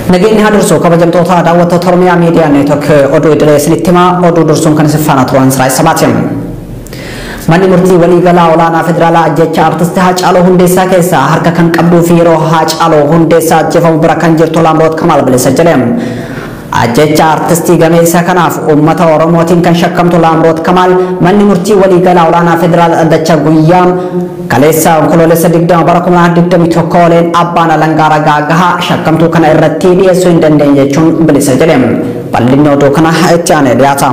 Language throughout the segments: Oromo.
Nageenyi haa dursu kabajamtoota daawwattoota Oromiyaa Miidiyaa Neetwoork oduu idilee isinitti himaa oduu dursuun kan isin faana turan Siraa Sabaati. Manni murtii waliigalaa olaanaa federaalaa ajjecha artisti Haacaaluu Hundeessaa keessaa harka kan qabduu fi yeroo Haacaaluu Hundeessaa ajjeefamu bira kan jirtu Laamroot Kamaal bilisa jedhe. Ajjecha artistii gameessa kanaaf uummata Oromootiin kan shakkamtu Laamroot Kamaal manni murtii waliigalaa olaanaa federaalaa dhaddacha guyyaa kaleessa onkoloolessa 20 bara 2021 ooleen abbaan alangaa ragaa gahaa shakkamtuu kana irratti dhiyeessuu hin dandeenye jechuun bilisa jedhe. Bal'inni oduu kana itti aanee dhiyaata.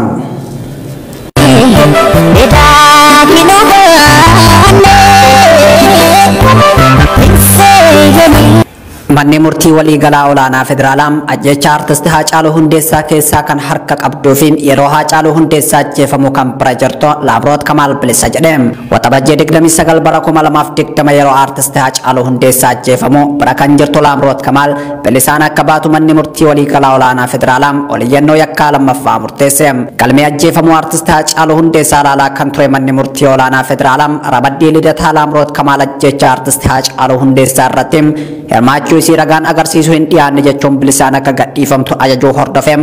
Manni murtii waliigalaa olaanaa federaalaa ajjecha artisti Haacaaluu Hundeessaa keessaa kan harka qabduu fi yeroo Haacaaluu Hundeessaa ajjeefamu kan bira jirtu Laamroot Kamaal bilisa jedhe. Waxabajjee 29 bara 2020 yeroo artisti Haacaaluu Hundeessaa ajjeefamu bira kan jirtu Laamroot Kamaal bilisaan akka baatu manni murtii waliigalaa olaanaa federaalaa oliyyannoo yakkaa lammaffaa murteesse. Galmee ajjeefamuu artisti Haacaaluu Hundeessaa ilaalaa kan ture manni murtii olaanaa federaalaa Ramaddii Lidataa Laamroot Kamaal ajjecha artisti Haacaaluu Hundeessaa irratti hirmaachuu isii ragaan agarsiisuu hin dhiyaanne jechuun bilisaan akka gadhiifamtu ajajuu hordofee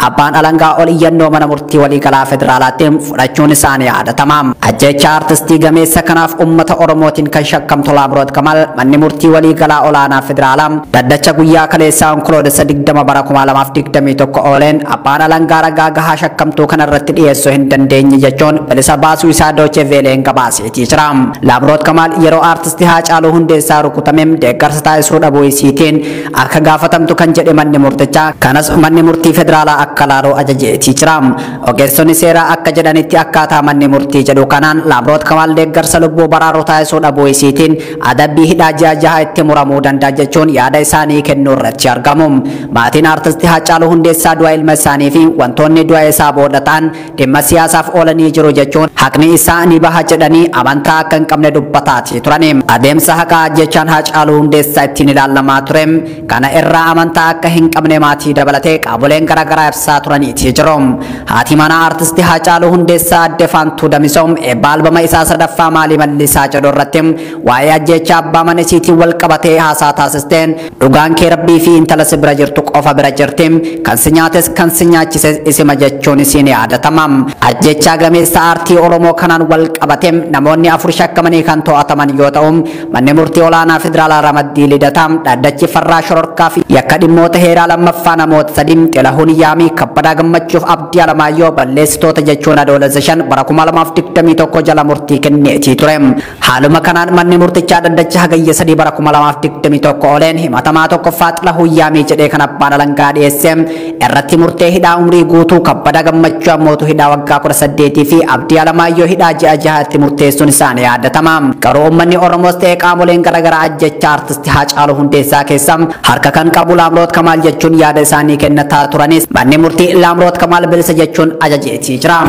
abbaan alangaa ol iyyannoo mana murtii waliigalaa federaalaatti fudhachuun isaanii yaadatama. Ajjecha artistii gameessa kanaaf uummata Oromootiin kan shakkamtu Laamroot Kamaal manni murtii waliigalaa olaanaa federaalaa dhaddacha guyyaa kaleessaa onkoloolessa 20 bara 2021 ooleen abbaan alangaa ragaa gahaa shakkamtuu kanarratti dhiyeessuu hin dandeenye jechuun bilisa baasuu isaa Doochee Veeleen gabaaseetii jira. Laamroot Kamaal yeroo artistii Haacaaluu Hundeessaa rukutamee deeggarsa taasisuu dhabuu isiitiin akka gaafatamtu kan jedhe manni murtichaa kanas manni murtii federaalaa akka laaluu ajajeetii jira. Ogeessonni seeraa akka jedhanitti akkaataa manni murtii jedhu kanaan Laamroot Kamaal deeggarsa lubbuu baraaruu taasisuu dhabuu isiitiin adabbii hidhaa ji'a jaha itti muramuu danda'a jechuun yaada isaanii kennuu irratti argamu. Maatiin artistii Haacaaluu Hundeessaa du'a ilma isaanii fi wantoonni du'a isaa booda ta'an dhimma siyaasaaf oolanii jiru jechuun haqni isaa ni baha jedhanii amantaa akka hin qabne dubbataatii turani. Adeemsa haqaa jechaan Haacaaluu Hundeessaa ittiin ilaalamaa ture kana irraa amantaa akka hin qabne maatii dabalatee qaamoleen garaagaraa ibsaa turaniitii jiru. Haati manaa artistii Haacaaluu Hundeessaa adde Faantuu Damisoom eebba albama isaa sadaffaa Maalii Mallisaa jedhu irratti waa'ee ajjecha abbaa mana isiitiin wal qabatee haasaa taasisteen dhugaan kee rabbii fi intala si bira jirtu qofa bira jirti kan si nyaates kan si nyaachises isima jechuun isiin yaadatama. Ajjechaa gameessa aartii Oromoo kanaan wal qabate namoonni afur shakkamanii kan to'ataman yoo ta'u manni murtii olaanaa federaalaa Ramaddii Lidataa dhaddachi farraa shororkaa fi yakka dhimmoota heeraa lammaffaa namoota sadi Xilahuun Yaamii Kabbadaa Gammachuuf Abdii Alamaayyoo balleessitoota jechuun adoolessa 5 bara 2021 jala murtii kenneetii ture. Haaluma kanaan manni murtichaa dhaddacha hagayya 3 bara 2021 ooleen himatamaa tokkoffaa Xilahuun Yaamii jedhee kan abbaan alangaa dhiyeesse irratti murtee hidhaa umrii guutuu Kabbadaa Gammachuu ammootu hidhaa waggaa 18 fi Abdii Alamaayyoo hidhaa ji'a jahatti murteessuun isaanii yaadatama. Garuu uummanni Oromoos ta'e qaamoleen garaagaraa ajjecha artistii Haacaaluu Hundeessaa keessa harka kan qabu Laamroot Kamaal jechuun yaada isaanii kennataa turanis manni murtii Laamroot Kamaal bilisa jechuun ajajeetii jira.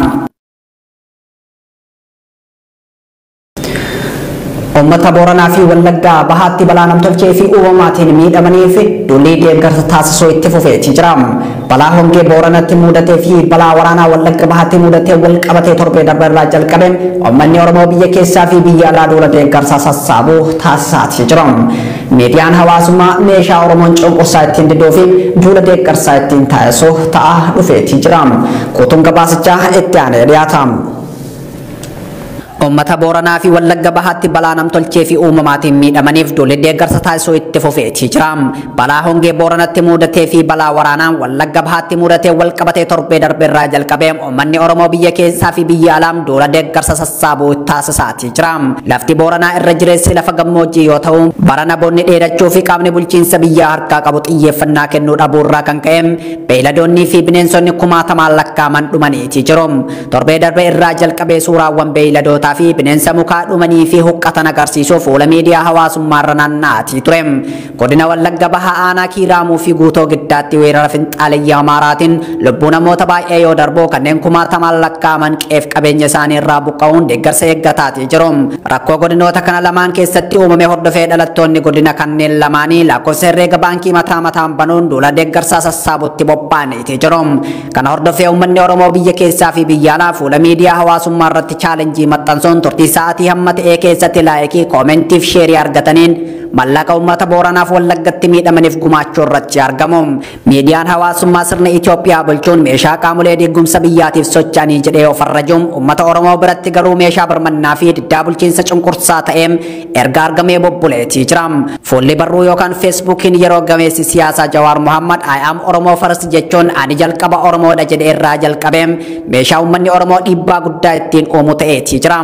Uummata Booranaa fi Wallaggaa Bahaatti balaa namtolchee fi uumamaatiin miidhamaniif duulli deeggarsa taasisuu itti fufeetii jira. Balaa hongee Booranatti mudatee fi balaa waraanaa Wallagga Bahaatti mudatee wal qabatee torbee darbe irraa jalqabe uummanni Oromoo biyya keessaa fi biyya alaa duula deeggarsa sassaabuu taasisaatii jira. Miidiyaan hawaasummaa meeshaa Oromoon cunqursaa ittiin diduu fi duula deeggarsaa ittiin taasisu ta'aa dhufeetii jira. Guutuun gabaasichaa itti aanee dhiyaata. Uummata Booranaa fi Wallagga Bahaatti balaa namtolchee fi uumamaatiin miidhamaniif duulli deeggarsa taasisuu itti fufeetii jira. Balaa hongee Booranatti mudatee fi balaa waraanaa Wallagga Bahaatti mudatee wal qabatee torbee darbe irraa jalqabee uummanni Oromoo biyya keessaa fi biyya alaa duula deeggarsa sassaabuu taasisaatii jira. Lafti Booranaa irra jireessi lafa gammoojjii yoo ta'u barana bonni dheerachuu fi qaamni bulchiinsa biyyaa harkaa qabu xiyyeeffannaa kennuu dhabuu irraa kan ka'e beeyladoonnii fi bineensonni kumaatamaan lakkaa'aman dhumaniitii jiru. Torbee darbe irraa jalqabee suuraawwan beeyladootaa fi bineensa mukaa dhumanii fi huqqatan agarsiisuuf fuula miidiyaa hawaasummaa irra naanna'aatii ture. Godina Wallagga Bahaa aanaa Kiiraamuu fi Guutoo Giddaatti weerara finxaaliyyaa Amaaraatiin lubbuu namoota baay'ee yoo darbu kanneen kumaatamaan lakkaa'aman qeef qabeenya isaanii irraa buqqa'uun deeggarsa eeggataatii jiru. Rakkoo godinoota kana lamaan keessatti uumame hordofee dhalattoonni godina kanneen lamaanii lakkoofsa herreega baankii mataa mataan banuun duula deeggarsaa sassaabutti bobba'aniitii jiru. Kana hordofee uummanni Oromoo biyya keessaa fi biyya alaa fuula miidiyaa hawaasummaa irratti chaalenjii maxxansuun turtii sa'aatii hamma ta'e keessatti laayikii, koomentii fi sheerii argataniin mallaqa uummata Booranaaf Wallaggatti miidhamaniif gumaachuu irratti argamu. Miidiyaan hawaasummaa sirna Itoophiyaa bulchuun meeshaa qaamolee deeggarsa biyyaatiif socho'anii jedhee of farrajuun uummata Oromoo biratti garuu meeshaa birmannaa fi diddaa bulchiinsa cunqursaa ta'ee erga argamee bobbuleetii jira. Fuulli barruu yookaan Feesbuukiin yeroo gameessi siyaasaa Jawaar Mohammad I am Oromoo first jechuun ani jalqaba Oromoodha jedhee irraa jalqabee meeshaa uummanni Oromoo dhiibbaa guddaa ittiin uumu ta'eetii jira.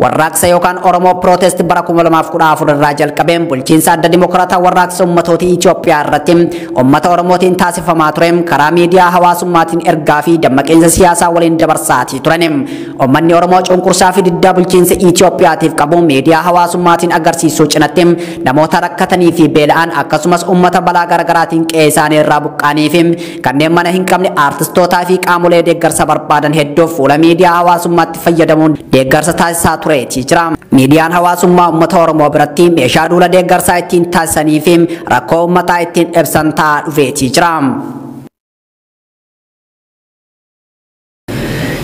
Warraaqsa yookaan Oromoo Protest bara 2014 irraa jalqabee bulchiinsa adda dimokiraataa warraaqsa uummattoota Itoophiyaa irratti uummata Oromootiin taasifamaa ture karaa miidiyaa hawaasummaatiin ergaa fi dammaqinsa siyaasaa waliin dabarsaatii turan. Uummanni Oromoo cunqursaa fi diddaa bulchiinsa Itoophiyaatiif qabu miidiyaa hawaasummaatiin agarsiisuu cinatti namoota rakkatanii fi beela'an akkasumas uummata balaa garaagaraatiin qe'ee isaanii irraa buqqaanii fi kanneen mana hin qabne aartistootaa fi qaamolee deeggarsa barbaadan hedduuf fuula miidiyaa hawaasummaatti fayyadamuun deeggarsa taasisaa tureetii jira. Miidiyaan hawaasummaa uummata Oromoo biratti meeshaa duula deeggarsaa ittiin taasisanii fi rakkoo uummataa ittiin ibsan ta'aa dhufeetii jira.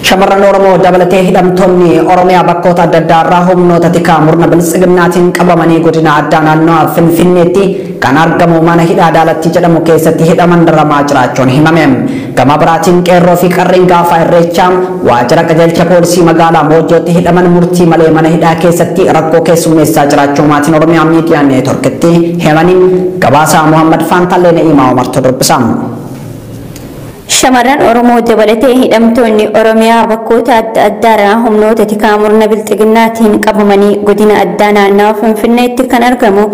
Shamarran Oromoo dabalatee hidhamtoonni Oromiyaa bakkoota adda addaa irraa humnoota tikaa murna biltsiginnaatiin qabamanii godina addaa naannoo Finfinneetti kan argamu mana hidhaa Daalatti jedhamu keessatti hidhaman daramaa jiraachuun himame. Gama biraatiin qeerroo fi qarreen gaafa irreechaa waajjira qajeelcha poolisii magaalaa Moojjootti hidhaman murtii malee mana hidhaa keessatti rakkoo keessummeessaa jiraachuu maatiin Oromiyaa Miidiyaa Neetworkitti himaniin gabaasaa Muhammad Faantallee Na'imaa Umartu dubbisa. Shamarran Oromoo dabalatee hidhamtoonni Oromiyaa bakkoota adda addaarraa humnoota tikaa murna bilxiginnaatiin qabamanii godina addaa naannawa Finfinneetti kan argamu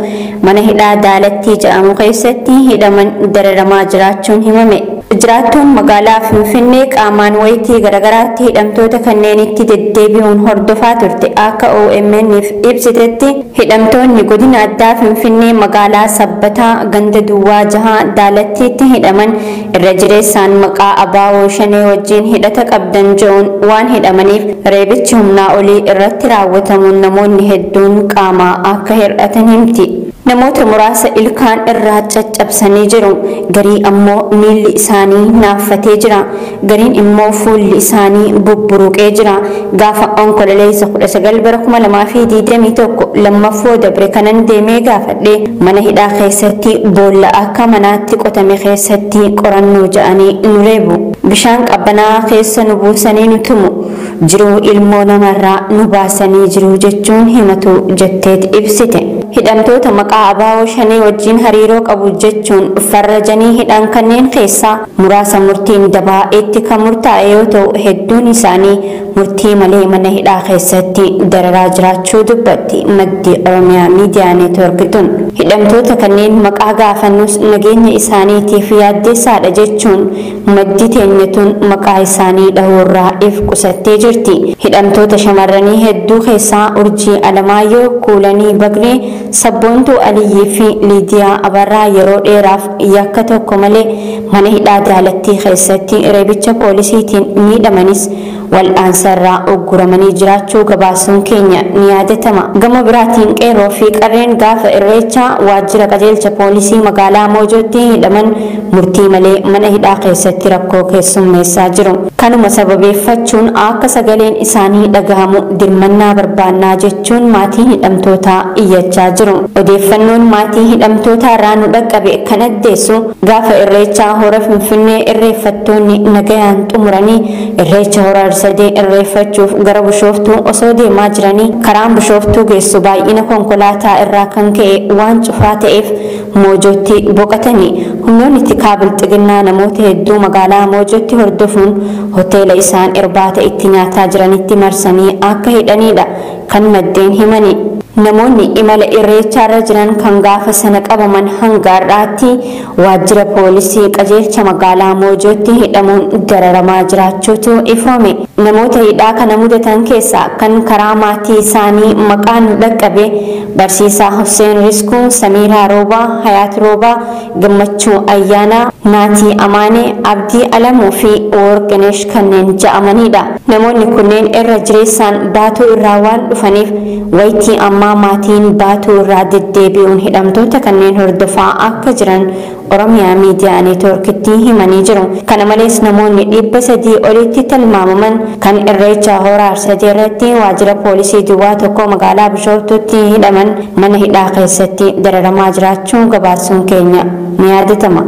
mana hidhaa Daalattii jedhamu keessatti hidhaman dararamaa jiraachuun himame. Jiraattuun magaalaa Finfinnee qaamaan wayitii garaagaraatti hidhamtoota kanneenitti deddeebi'uun hordofaa turte akka OMN'f ibsitetti hidhamtoonni godina addaa Finfinnee magaalaa Sabbataa ganda Duwwaa Jahaa Daalattiitti hidhaman irra jireessaan maqaa abaaboo shanee wajjin hidhata qabdan je'uun waan hidhamaniif reebichi humnaa olii irratti raawwatamuun namoonni hedduun qaamaa akka hir'atan himti. Namoota muraasa ilkaan irraa caccabsanii jiru. Garii ammoo miilli isaanii naaffatee jira. Gariin immoo fuulli isaanii bubburuqee jira. Gaafa onkololeessa 19 bara 2021 lammaffoo dabre kanan deemee gaafadhe mana hidhaa keessatti boolla akka manaatti qotame keessatti qorannoo ja'anii nu reebu. Bishaan qabbanaa keessa nu buusanii nu tumu. Jiruu ilmoo namarraa nu baasanii jiru jechuun himatu jetteet ibsite. Hidhamtoota maqaa abaaboo shanee wajjin hariiroo qabu jechuun farrajanii hidhan kanneen keessaa muraasa murtiin dabaa itti kan murtaa'e yoo ta'u hedduun isaanii murtii malee mana hidhaa keessatti dararaa jiraachuu dubbatti maddi Oromiyaa Miidiyaa Neetwork tun. Hidhamtoota kanneen maqaa gaafannus nageenya isaaniitiif yaaddeessaadha jechuun maddi teenya tun maqaa isaanii dhahuurraa if qusattee jirti. Hidhamtoota shamarranii hedduu keessaa Urjii Alamaayyoo, Kuulanii Bagree, Sabboontuu Aliyyii fi Liidiyaa Abarraa yeroo dheeraaf yakka tokko malee mana hidhaa Daalattii keessatti reebicha poolisiitiin miidhamanis wal'aansarraa ugguramanii jiraachuu gabaasuun keenya ni yaadatama. Gama biraatiin qeerroo fi qarreen gaafa irreechaa waajjira qajeelcha poolisii magaalaa Moojootti hidhaman murtii malee mana hidhaa keessatti rakkoo keessummeessaa jiru. Kanuma sababeeffachuun akka sagaleen isaanii dhagahamu dirmannaa barbaannaa jechuun maatiin hidhamtootaa iyyachaa jiru. Odeeffannoon maatii hidhamtootaa irraa nu dhaqqabe kan addeessu gaafa irreechaa hora Finfinnee irreeffattoonni nagayaan xumuranii irreecha hora Arsadee irreeffachuuf gara Bishooftuu osoo deemaa jiranii karaan Bishooftuu geessu baay'ina konkolaataa irraa kan ka'e waan cufaa ta'eef Moojootti boqotanii humnoonni tikaa bilxiginnaa namoota hedduu magaalaa Moojootti hordofuun hoteela isaan irbaata itti nyaataa jiranitti marsanii akka hidhanidha kan maddeen himani. Namoonni imala irreechaarra jiran kan gaafa sana qabaman hanga har'aatti waajjira poolisii qajeelcha magaalaa Moojootti hidhamuun dararamaa jiraachuutu ifoome. Namoota hidhaa kana mudatan keessaa kan karaa maatii isaanii maqaan nu dhaqqabe Barsiisaa Hussein Riskuu, Samiiraa Roobaa, Hayaat Roobaa, Gammachuu Ayyaanaa, Naatii Amaanee, Abdii Alamuu fi Worqinesh kanneen ja'amanidha. Namoonni kunneen irra jireessaan baatuu irraa waan dhufaniif wayitii ammaa ammaa maatiin Baatuu irraa deddeebi'uun hidhamtoota kanneen hordofaa akka jiran Oromiyaa Miidiyaa Neetwoorkitti himanii jiru. Kana malees namoonni 300 olitti tilmaamaman kan Irreecha Hora Arsadee irratti waajjira poolisii Duwwaa 1 magaalaa Bishooftuutti hidhaman mana hidhaa keessatti dararamaa jiraachuu gabaasuun keenya ni yaadatama.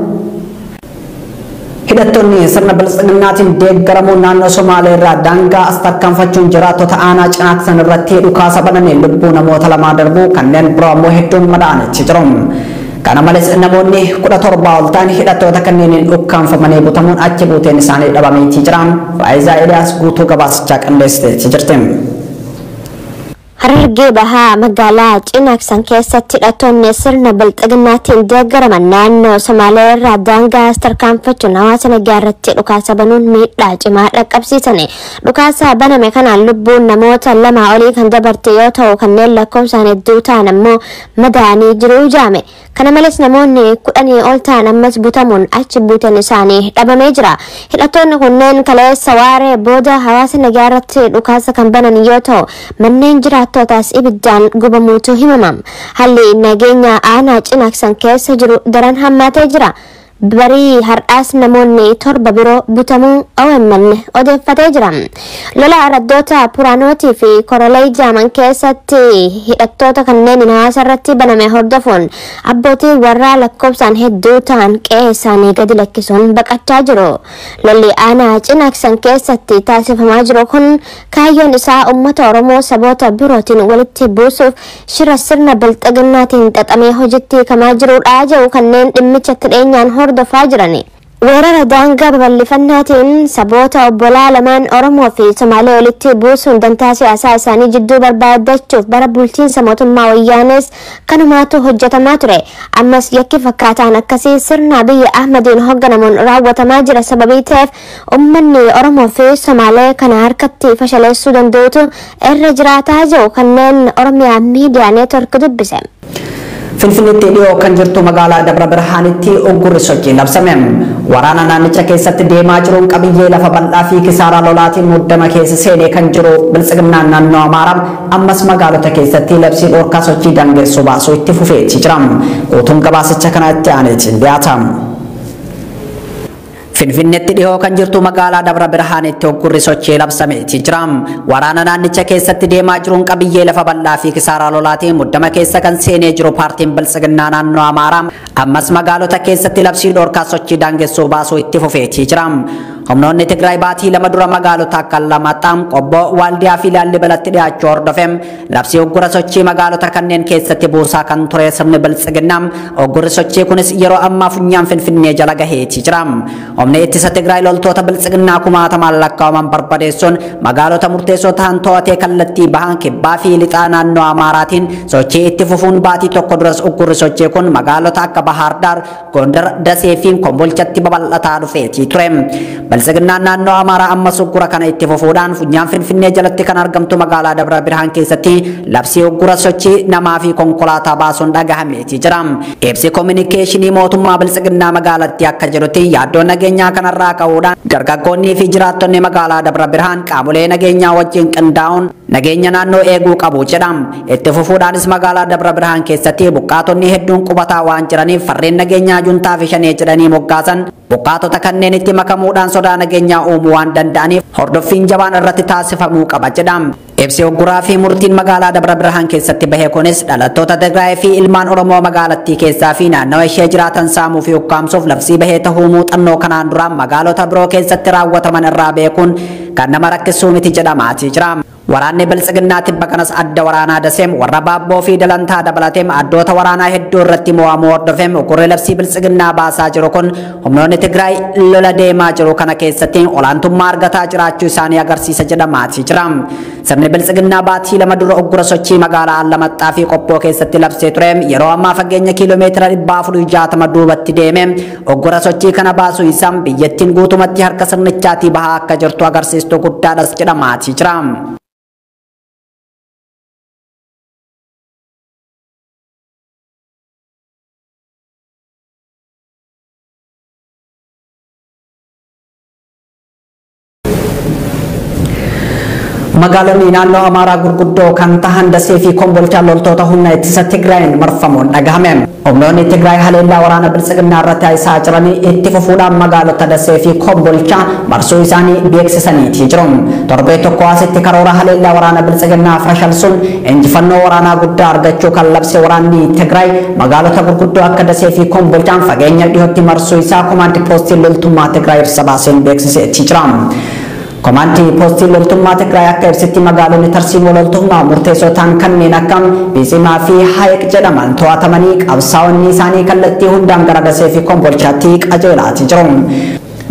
Hidhattoonni sirna biltsiginnaatiin deeggaramuun naannoo Somaalee irraa daangaa as tarkaanfachuun jiraattota aanaa Cinaaksan irratti dhukaasa bananii lubbuu namoota 2 darbuu kanneen biroo ammoo hedduun madaa'anii jiru. Kana malees namoonni 17 ol ta'an hidhattoota kanneeniin ukkaanfamanii butamuun achi buuteen isaanii dhabameetii jira. Faayisaa Eliyaas guutuu gabaasichaa qindeessitee jirti. Harargee Bahaa magaalaa Cinaaksan keessatti hidhattoonni sirna biltsiginnaatiin deeggaraman naannoo Somaalee irraa daangaa as tarkaanfachuun hawaasa nagaa irratti dhukaasa banuun miidhaa cimaa dhaqqabsiisan. Dhukaasa baname kanaan lubbuun namoota 2 olii kan dabarte yoo ta'u kanneen lakkoofsaan hedduu ta'an ammoo madaa'anii jiru jaame. Kana malees namoonni 10 ol ta'an ammas butamuun achi buuteen isaanii dhabamee jira. Hidhattoonni kunneen kaleessa waaree booda hawaasa nagaa irratti dhukaasa kan banan yoo ta'u manneen jiraattootaas ibiddaan gubamuutu himama. Haalli nageenya aanaa Cinaaksan keessa jiru daran hammaatee jira. Barii har'aas namoonni 7 biroo butamuu OMN odeeffatee jira. Lola araddoota Puraanootii fi Korolee Jaaman keessatti hidhattoota kanneen hawaasa irratti baname hordofuun abbootii warraa lakkoofsaan hedduu ta'an qe'ee isaanii gadi lakkisuun baqachaa jiru. Lolli aanaa Cinaaksan keessatti taasifamaa jiru kun kaayyoon isaa uummata Oromoo saboota birootiin walitti buusuuf shira sirna bilxiginnaatiin xaxamee hojiitti hiikamaa jirudha jedhu kanneen dhimmichatti dhiyeenyaan hordofaa jirani. Weerara daangaa babal'ifannaatiin saboota obbolaa lamaan Oromoo fi Somaalee walitti buusuun dantaa siyaasaa isaanii jidduu barbaadachuuf bara bulchiinsa mootummaa Wayyaanees kanumaatu hojjetamaa ture. Ammas yakki fakkaataan akkasii sirna Abiyyi Ahmadiin hoogganamuun raawwatamaa jira sababii ta'eef uummanni Oromoo fi Somaalee kana harkatti fashaleessuu danda'utu irra jiraataa jiru kanneen Oromiyaa Miidiyaa Neetwoork dubbise. Finfinneetti dhiyoo kan jirtu magaalaa Dabra Birhaanitti uggurri sochii labsame. Waraana naannicha keessatti deemaa jiruun qabiyyee lafa bal'aa fi kisaaraa lolaatiin muddama keessa seenee kan jiru biltsiginnaan naannoo Amaaraa ammas magaalota keessatti labsii dhorkaa sochii daangeessuu baasuu itti fufeetii jira. Guutuun gabaasicha kanatti aaneetiin dhiyaata. Finfinneetti dhiyoo kan jirtu magaalaa Dabra Birhaanitti uggurri sochii labsameetii jira. Waraana naannicha keessatti deemaa jiruun qabiyyee lafa bal'aa fi kisaaraa lolaatiin muddama keessa kan seenee jiru paartiin biltsiginnaa naannoo Amaaraa ammas magaalota keessatti labsii dhorkaa sochii daangessuu baasuu itti fufeetii jira. Humnoonni Tigraay baatii 2 dura magaalota akka Lamaaxaam, Qobboo, Waaldiyaa fi Laallibalatti dhiyaachuu hordofeem labsii uggura sochii magaalota kanneen keessatti buusaa kan ture sirni biltsiginnaa uggurri sochii kunis yeroo ammaa funyaan Finfinnee jala gaheetii jira. Humni ittisa Tigraay loltoota biltsiginnaa kumaatamaan lakkaa'aman barbadeessuun magaalota murteessoo ta'an to'atee kallattii bahan kibbaa fi lixaa naannoo Amaaraatiin sochii itti fufuun baatii 1 duras uggurri sochii kun magaalota akka Bahaar Daar, Gondar, Dasee fi Kombolchatti babal'ataa dhufeetii ture. Biltsiginnaan naannoo Amaaraa ammas uggura kana itti fufuudhaan funyaan Finfinnee jalatti kan argamtu magaalaa Dabra Birhaan keessatti labsii uggura sochii namaa fi konkolaataa baasuun dhagahameetii jira. Ibsi koominikeeshinii mootummaa biltsiginnaa magaalattii akka jedhutti yaaddoo nageenyaa kanarraa ka'uudhaan dargaggoonnii fi jiraattonni magaalaa Dabra Birhaan qaamolee nageenyaa wajjin qindaa'uun nageenya naannoo eeguu qabu jedha. Itti fufuudhaanis magaalaa Dabra Birhaan keessatti buqqaatonni hedduun qubataa waan jiraniif farreen nageenyaa juntaa fi shanee jedhanii moggaasan buqqaatota kanneen itti makamuudhaan sodaa nageenyaa uumuu waan danda'aniif hordoffiin jabaan irratti taasifamuu qaba jedha. Ibsi ugguraa fi murtiin magaalaa Dabra Birhaan keessatti bahe kunis dhalattoota Tigraay fi ilmaan Oromoo magaalattii keessaa fi naannawa ishee jiraatan saamuu fi ukkaamsuuf labsii bahee tahuu muuxannoo kanaan dura magaalota biroo keessatti raawwataman irraa beekuun kan nama rakkisuu miti jedhamaatii jira. Waraanni biltsiginnaa tibba kanas adda waraanaa Daseem warra Baabboo fi Dalantaa dabalateem addoota waraanaa hedduu irratti mo'amuu hordofeem uggurri labsii biltsiginnaa baasaa jiru kun humnoonni Tigraay lola deemaa jiru kana keessatti olaantummaa argataa jiraachuu isaanii agarsiisa jedhamaatii jira. Sirni biltsiginnaa baatii 2 dura uggura sochii magaalaa Alamaxxaa fi Qobboo keessatti labsee ture yeroo ammaa fageenya kiiloomeetira 460 duubatti deeme uggura sochii kana baasuu isaa biyyattiin guutumatti harka sirnichaatii bahaa akka jirtu agarsiistuu guddaadhas jedhamaatii jira. Magaalonni naannoo Amaaraa gurguddoo kan tahan Dasee fi Kombolchaa loltoota humna ittisa Tigraayin marfamuun dhagahame. Humnoonni Tigraay haleellaa waraana biltsiginnaa irratti taasisaa jiranii itti fufuudhaan magaalota Dasee fi Kombolchaa marsuu isaanii beeksisaniitii jiru. Torbee tokko asitti karoora haleellaa waraana biltsiginnaa fashalsuun injifannoo waraanaa guddaa argachuu kan labse waraanni Tigraay magaalota gurguddoo akka Dasee fi Kombolchaan fageenya dhiyootti marsuu isaa komaandi poostii loltummaa Tigraay ibsa baaseen beeksiseetii jira. Komaandi poostii loltummaa Tigraay akka ibsitti magaalonni tarsiimoo loltummaa murteessoo ta'an kanneen akka Biizimaa fi Hayiq jedhaman to'atamanii qabsaa'onni isaanii kallattii hundaan gara Dasee fi Kombolchaatti qajeelaatii jiru.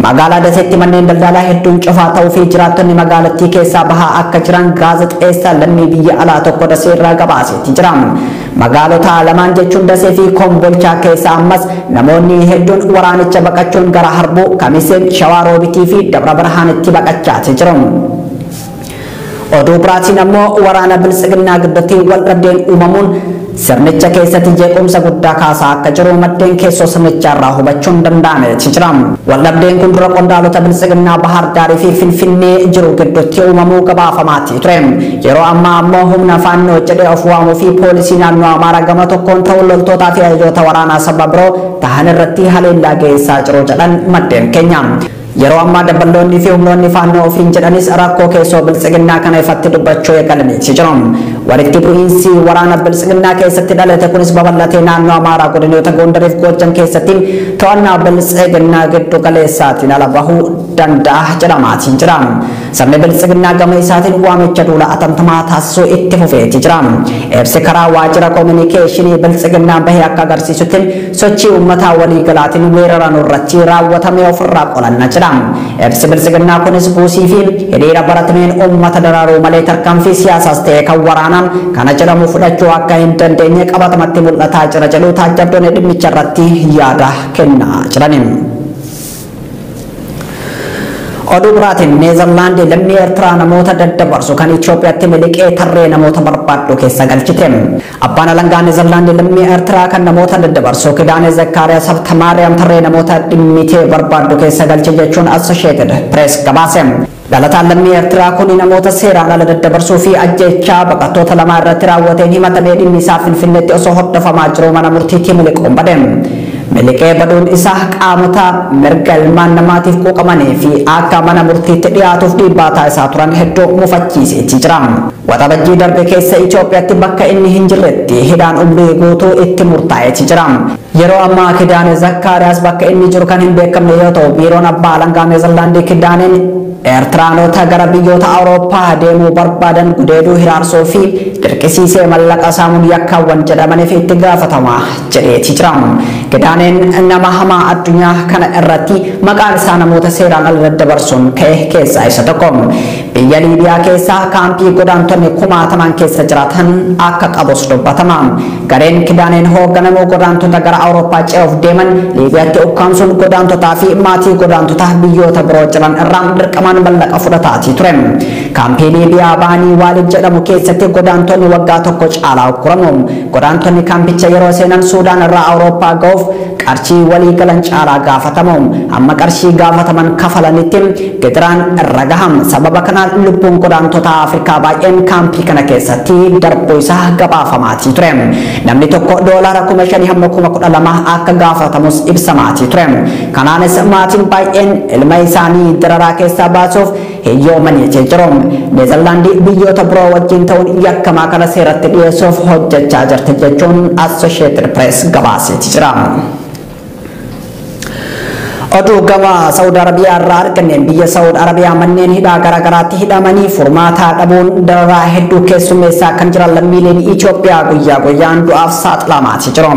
Magaalaa Daseetti manneen daldalaa hedduun cufaa ta'uu fi jiraattonni magaalattii keessaa bahaa akka jiran gaazexeessaa lammii biyya alaa tokko Dasee irraa gabaaseetti jira. Magaalota lamaan jechuun Dasee fi Kombolchaa keessa ammas namoonni hedduun waraanicha baqachuun gara Harbuu, Kamisee, Shawaa Roobitii fi Dabra Birhaanitti baqachaati jiru. Oduu biraatiin ammoo waraana biltsiginnaa gidduutti wal dhabdeen uumamuun sirnicha keessatti jeequmsa guddaa kaasaa akka jiru maddeen keessoo sirnichaa irraa hubachuun danda'ameeti jira. Waldhabdeen kun dura qondaalota biltsiginnaa Bahar Daarii fi Finfinnee jiru gidduutti uumamuu gabaafamaatii ture. Yeroo ammaa ammoo humna faannoo jedhee of waamuu fi poolisii naannoo Amaaraa gama tokkoon ta'uun loltootaa fi ajajoota waraanaa saba biroo tahan irratti haleellaa geessaa jiru jedhan maddeen keenya. Yeroo ammaa daballoonni fi humnoonni faannoo ofiin jedhanis rakkoo keessoo biltsiginnaa kana ifatti dubbachuu eegalaniiti jiru. Walitti bu'iinsi waraana biltsiginnaa keessatti dhalate kunis babal'atee naannoo Amaaraa godinoota Gondariif Goojjam keessatti to'annaa biltsiginnaa giddu galeessaatiin ala bahuu danda'a jedhamaatiin jira. Sirni biltsiginnaa gama isaatiin waamicha duula atantamaa taasisuu itti fufeeti jira. Ibsi karaa waajjira koominikeeshinii biltsiginnaa bahee akka agarsiisutti sochii uummataa waliigalaatiin weerara nurratti raawwatamee ofirraa qolanna jira. Ibsi biltsiginnaa kunis buusii fi hiriira baratameen uummata daraaruu malee tarkaanfii siyaasaas ta'e kan waraanaan kana jedhamu fudhachuu akka hin dandeenye qabatamatti mul'ataa jira jedhu taajjabdoonni dhimmicha irratti yaada kennaa jirani. Oduu biraatiin Neezerlaandi lammii Eertiraa namoota daddabarsu kan Itoophiyaatti miliqee tarree namoota barbaaddu keessa galchite. Abbaan alangaa Neezerlaandi lammii Eertiraa kan namoota daddabarsu Kidaanee Zakkaariyaas Habtamaariyaam tarree namoota dhimmitee barbaaddu keessa galche jechuun Associated Press gabaase. Dhalataan lammii Eertiraa kun namoota seeraan ala daddabarsuu fi ajjeechaa baqattoota lama irratti raawwateen himatamee dhimmi isaa Finfinneetti osoo hordofamaa jiru mana murtiitti miliquun bade. Miliqee baduun isaa qaamota mirga ilmaan namaatiif quuqamanii fi akka mana murtiitti dhiyaatuuf dhiibbaa taasisaa turan hedduu mufachiiseetii jira. Waxabajjii darbe keessa Itoophiyaatti bakka inni hin jirretti hidhaan umrii guutuu itti murtaa'eeti jira. Yeroo ammaa Kidaanee Zakkaariyaas bakka inni jiru kan hin beekamne yoo ta'u biiroon abbaa alangaa Neezerlaandii Kidaaneen Eertiraanota gara biyyoota Awurooppaa deemuu barbaadan gudeeduu hiraarsuu fi dirqisiisee mallaqa saamuun yakkaawwan jedhamaniif itti gaafatama jedheeti jira. Kidaaneen nama hamaa addunyaa kana irratti maqaan isaa namoota seeraan ala daddabarsuun ka'e keessaa isa tokko. Biyya Liibiyaa keessaa kaampii godaantonni kumaataman keessa jiraatan akka qabus dubbatama. Gareen Kidaaneen hoogganamu godaantota gara Awurooppaa ce'uuf deeman Liibiyaatti ukkaamsuun godaantotaa fi maatii godaantotaa biyyoota biroo jiran irraa dirqamaan mallaqa fudhataatii ture. Kaampii Liibiyaa Baanii Waalid jedhamu keessatti godaantonni waggaa tokko caalaa ugguramu. Godaantonni kaampicha yeroo seenan Suudaan irraa Awurooppaa ga'uuf qarshii walii galan caalaa gaafatamu. Amma qarshii gaafataman kafalanitti gidiraan irra gaham. Sababa kanaan lubbuun godaantota Afrikaa baay'een kaampii kana keessatti darbuu isaa gabaafamaatii ture. Namni tokko $5,000 hamma $12,000 akka gaafatamus ibsamaatii ture. Kanaanis maatiin baay'een ilma isaanii dararaa keessaa baasuuf hiyyoomanii jiru. Neezerlaandii biyyoota biroo wajjin ta'uun yakkamaa kana seeratti dhiyeessuuf hojjechaa jirti jechuun Associated Press gabaaseeti jira. Oduu gama Saawud Arabiyaa irraa arganneen biyya Saawud Arabiyaa manneen hidhaa garaagaraatti hidhamanii furmaataa dhabuun dararaa hedduu keessummeessaa kan jiran lammiileen Itoophiyaa guyyaa guyyaan du'aaf saaxilamaati jiru.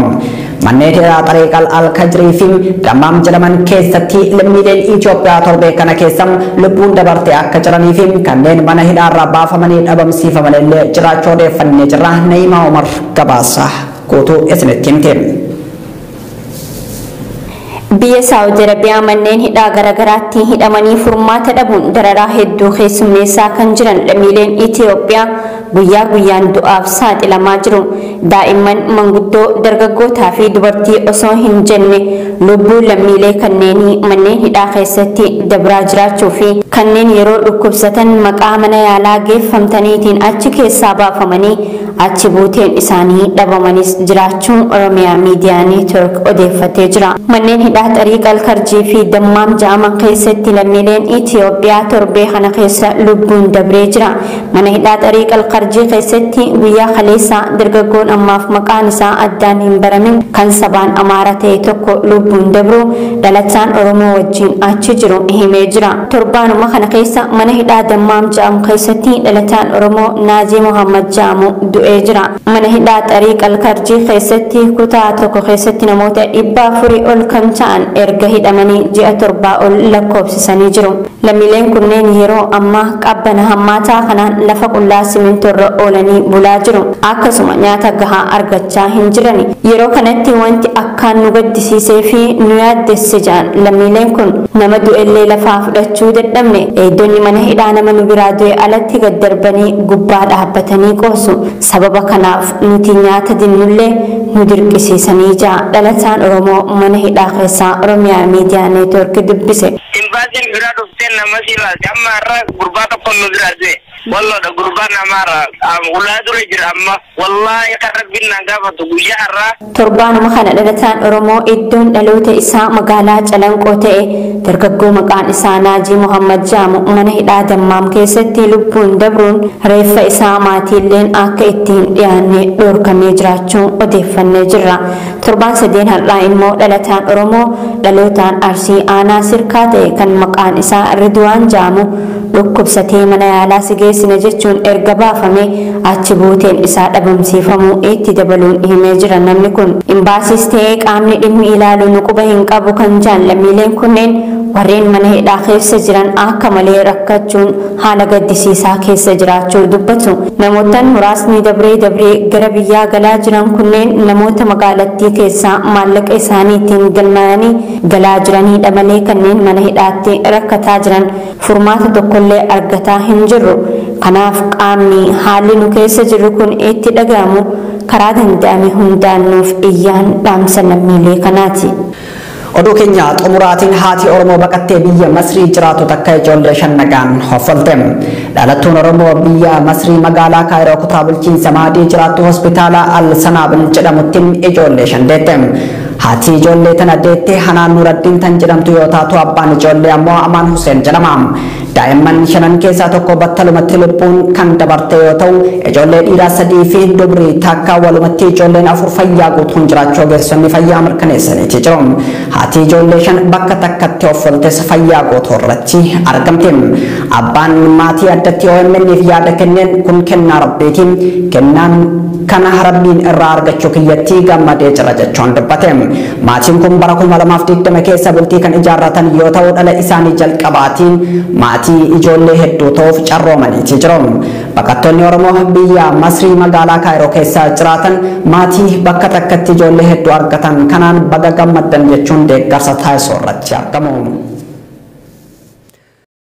Manneen hidhaa Xariiqal Al-Kajrii fi Dammaam jedhaman keessatti lammiileen Itoophiyaa torbee kana keessa lubbuun dabarte akka jiranii fi kanneen mana hidhaarraa baafamanii dhabamsiifaman illee jiraachuu odeeffannee jirra. Na'imaa Umar gabaasa guutuu isinitti himte. Biyya Saawudi Arabiyaa manneen hidhaa garaagaraatti hidhamanii furmaata dhabuun dararaa hedduu keessummeessaa kan jiran lammiileen Itoophiyaa guyyaa guyyaan du'aaf saaxilamaa jiru. Daa'imman, manguddoo, dargaggootaa fi dubartii osoo hin jenne lubbuu lammiilee kanneenii manneen hidhaa keessatti dabraa jiraachuu fi kanneen yeroo dhukkubsatan maqaa mana yaalaa geeffamtaniitiin achi keessaa baafamanii achi buuteen isaanii dhabamanis jiraachuu Oromiyaa Miidiyaa Neetwork odeeffatee jira. Manneen hidhaa Xariiq Alkarjii fi Dammaam ja'aman keessatti lammiileen Itoophiyaa torbee kana keessa lubbuun dabree jira. Mana hidhaa Xariiq Alkarjii keessatti guyyaa kaleessaa dargaggoon ammaaf maqaan isaa addaan hin baramin kan sabaan Amaara ta'e tokko lubbuun dabru dhalataan Oromoo wajjin achi jiru himee jira. Torbaanuma kana keessa mana hidhaa Dammaam ja'amu keessatti dhalataan Oromoo Naajii Muhammad ja'amu du'ee jira. Mana hidhaa Xariiq Alkarjii keessatti kutaa tokko keessatti namoota 400 ol kan ta'an erga hidhamanii ji'a 7 ol lakkoofsisanii jiru. Lammiileen kunneen yeroo ammaa qabbana hammaataa kanaan lafa qullaa simintoorra oolanii bulaa jiru. Akkasuma nyaata gahaa argachaa hin jirani. Yeroo kanatti wanti akkaan nu gaddisiisee fi nu yaaddesse jedhan lammiileen kun nama du'ellee lafaa fudhachuu dadhabne eegdonni mana hidhaa nama nu biraa du'e alatti gad darbanii gubbaa dhaabbatanii qoosu. Sababa kanaaf nuti nyaata dinnullee nu dirqisiisanii jira. Dhalataan Oromoo mana hidhaa keessaa Oromiyaa Miidiyaa Neetwork dubbise. Imbaasiin biraa dhuftee nama si ilaalte amma har'a gurbaa tokko nu biraa du'e. Walloodha gurbaan namaarra ulaa dura jira amma wallaahi kan rabbiin naan gaafatu guyyaa har'aa. Torbaanuma kana dhalataan Oromoo iddoon dhaloota isaa magaalaa Calanqoo ta'e dargaggoo maqaan isaa Naajii Muhammad jedhamu mana hidhaa Dammaam keessatti lubbuun dabruun reeffa isaa maatiilleen akka ittiin dhiyaanne dhorkamee jiraachuu odeeffannee jirra. Torbaan sadeen har'aa immoo dhalataan Oromoo dhalootaan Arsii aanaa Sirkaa ta'e kan maqaan isaa Ridwaan jedhamu dhukkubsatee mana yaalaa si geessina jechuun erga baafame achi buuteen isaa dhabamsiifamuu itti dabaluun himee jira namni kun. Imbaasiis ta'ee qaamni dhimmi ilaalu nu quba hin qabu kan jedhan lammiileen kunneen warreen mana hidhaa keessa jiran akka malee rakkachuun haala gaddisiisaa keessa jiraachuu dubbatu. Namootaan muraasni dabree dabree gara biyyaa galaa jiran kunneen namoota magaalattii keessaa maallaqa isaaniitiin galmaa'anii galaa jiranidha malee kanneen mana hidhaatti rakkataa jiran furmaata tokkollee argataa hin jirru. Kanaaf qaamni haalli nu keessa jirru kun itti dhaga'amu karaa danda'ame hundaan nuuf iyyaan dhaamsa lammiilee kanaati. Oduu keenya xumuraatiin haati Oromoo baqattee biyya Masrii jiraatu takka ijoollee shan nagaan hoffalte. Dhalattuun Oromoo biyya Masrii magaalaa Kaayiroo kutaa bulchiinsa Maadii jiraattu hospitaala Al Sanaabil jedhamutti ijoollee shan deette. Haati ijoollee tana deette Hanaan Nuraddiin tan jedhamtu yoo taatu abbaan ijoollee ammoo Amaan Hussein jedhama. Daa'imman shanan keessaa tokko battalumatti lubbuun kan dabarte yoo ta'u ijoollee dhiiraa 3 fi dubrii takka walumatti ijoolleen 4 fayyaa guutuun jiraachuu ogeessonni fayyaa mirkaneessaniiti jiru. Haati ijoollee shan bakka takkatti offoltes fayyaa guutuu irratti argamte. Abbaan maatii addatti OMN'f yaada kenneen kun kennaa rabbiiti. Kennaan kana rabbiin irraa argachuu kiyyatti gammadee jira jechuun dubbate. Maatiin kun bara 2020 keessa bultii kan ijaarratan yoo ta'u dhala isaanii jalqabaatiin maatii ijoollee hedduu ta'uuf carroomaniiti jiru. Baqattoonni Oromoo biyya Masrii magaalaa Kaayiroo keessa jiraatan maatii bakka takkatti ijoollee hedduu argatan kanaan baga gammaddan jechuun deeggarsa taasisuu irratti argamu.